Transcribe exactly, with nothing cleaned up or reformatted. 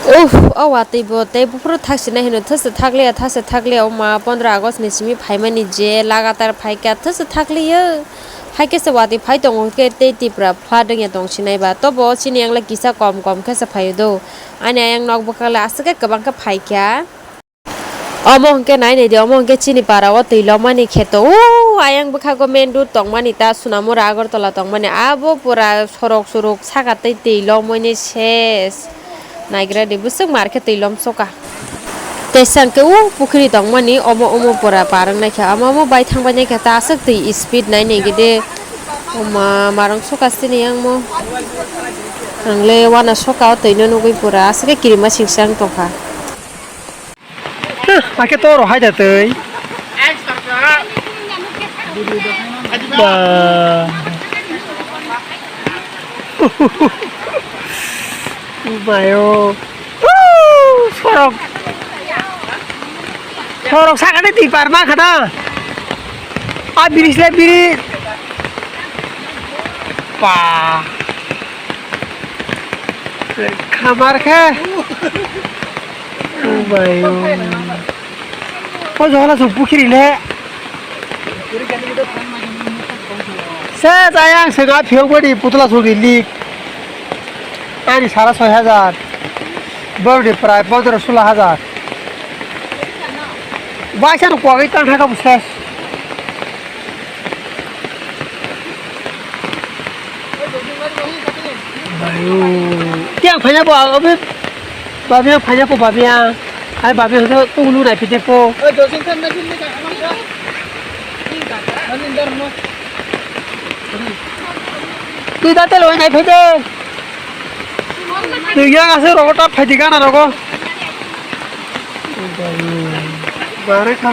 Uff, o watwi bo tei buphuru thaksinai hino thasa thakliya, thasa thakliya, o ma pondro August ni simi phaimani je lagatar phaikha thasa thakliya. Haikhe se watwi phai tongo khe tei Tipra flood wngya tongsinai ba. Tobo chini yang le kisa kom kom khe se phaio do. Ani ayang nok bwkhak le aswk khe kwbang khe phaikha. Omo hwnkhe nai nai di, omo hwnkhe chini para o twi lomani kheto. O ayang bwkhago main road tongmani ta Sonamura Agartala tongmani. Abo pura sorok sorok saka tei twi lomani ses. Naigra di bwswk mar khe twi lomsoka. Teisa hwnkhe o pukhri tongmani omo omo pura par wngnaikha. Omo omo bai thangbai naikha ta aswk twi speed nai nai gede. Oma marwng soka sini yang mo. Ang le wana soka o twi no nugwi pura aswk khe kirima singsa wng tongkha. Huh, hakhe toro hai da twi. Ba. Bayo. Huh, sorok. Sorok sakani twi par ma khana. A bridge le bridge. Ba. Khamar khe. Ubai, ubai. O jola song pukhiri le. Se jayang se ga phiyok bodi putla song lik. Ani sara soi hajar. Bodi prai pondro sulo hajar. Baisa no kwagwi tang thaka bu ses. Bayo. Tiang phanya bo, abi. Babi ang phanya ko, babi ang. Ai, babi ang to, to lu nai pite ko. Twi da telo nai pite. Twi yang ase rogo ta phaidi gana rogo. Bare kha.